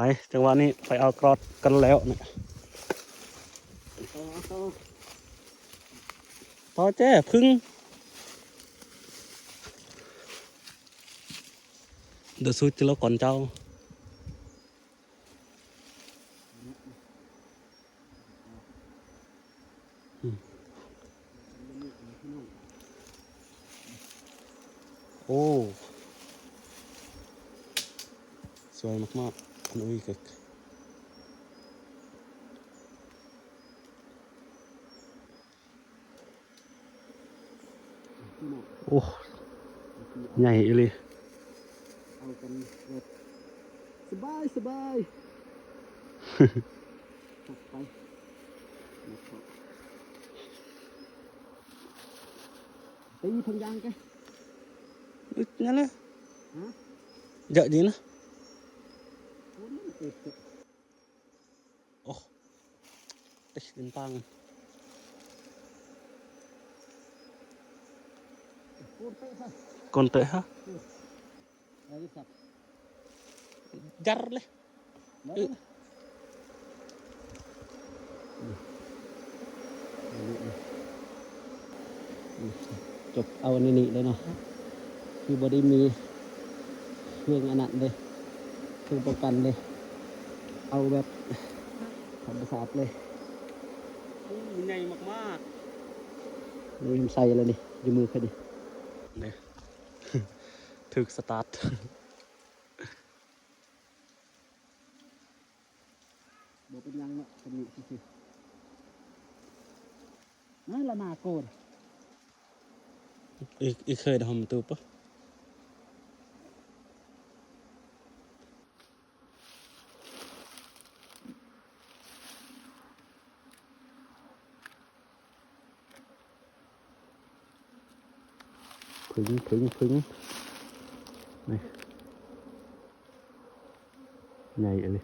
ໄປ ຈັງຫວະນີ້ໄປເອົາກຣອດກັນແລ້ວນີ້. ຕໍ່ແຈ້ ຜຶ່ງ ດຽວສູ້ຈິລະກອນເຈົ້າ. ອືມ ໂອ້ ສວຍມາກໆ ອັນອຸ້ຍ ເກີກ. ໂອ້ ໃຫຍ່ອີ່ຫຼີ. ເອົາກັນແບບສະບາຍໆ ຈັດໄປ. ຕີເພິ່ນຢ່າງກະ ອຶດນັ້ນແຫຼະ. ຮະ? ເຍາະດີນະ. ໂອ້ ຕິດ ໂອ້ ຕິດດິນປາງ. ກົນເຕີຍຮະ. ເອີ ເອົາຢູ່ຄັບ ຢັດເລີຍ. ເອີ ຈົບເອົາແນວນີ້ເລີຍເນາະ ຄືບໍ່ໄດ້ມີເຄື່ອງອັນນັ້ນເດ້ ເຄື່ອງປ້ອງກັນເດ້ ເອົາແບບທຳມະຊາດເລີຍ. ໂອ້ ມັນໃຫຍ່ມາກໆ ນີ້ມັນໃສ່ແລ້ວນີ້ ຢູ່ມືຂ້ອຍນີ້ ເດ້ ຖືກສະຕາດ. ບໍ່ເປັນຫຍັງເນາະ ຕຳໜິຊື່ໆ. ນັ້ນລະນາໂກນ ອີກ ອີກເຄີຍດອກຫອມຕູປະ. ຜຶ່ງ ຜຶ່ງ ຜຶ່ງ ນີ້ ໃຫຍ່ອີ່ຫຼີ.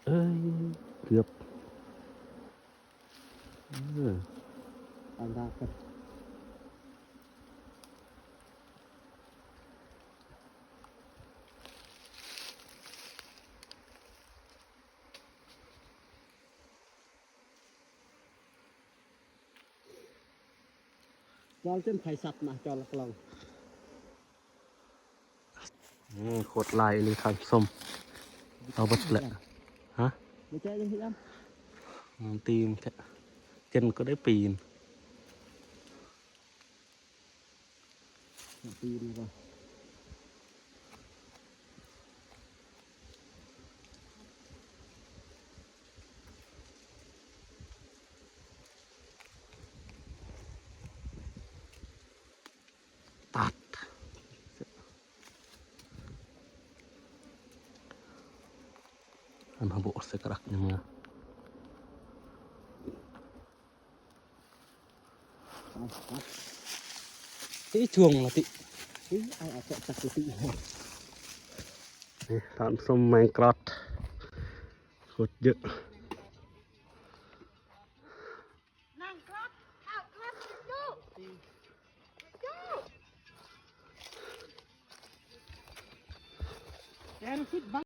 ເອີຍ ເກືອບ ເອີ ຕາມທາງກັນ. ຈອນຈົນໄຟສັດມາ ຈອນລັກລອງ. ອືມ ໂຄດຫຼາຍອີ່ຫຼີທ່ານຜູ້ຊົມ. ເອົາເບິດແຫຼະ. ຮະ? ບໍ່ແຈະຍັງເຮັດຫຍັງ? ອືມ ຕີມແຈະ ເຈັນກໍໄດ້ປີນ. ປີນກໍ ຕັດ ອັນເຮົາບໍ່ເອົາໃສ່ກະດັກນີ້ມາ. ຕິ ຊ່ວງລະຕິ ຕິ ເອົາ ເອົາເກາະຈັກຕິ. ນີ້ທ່ານຜູ້ຊົມ ແມງກຣອດ ໂຄດເຍອະ.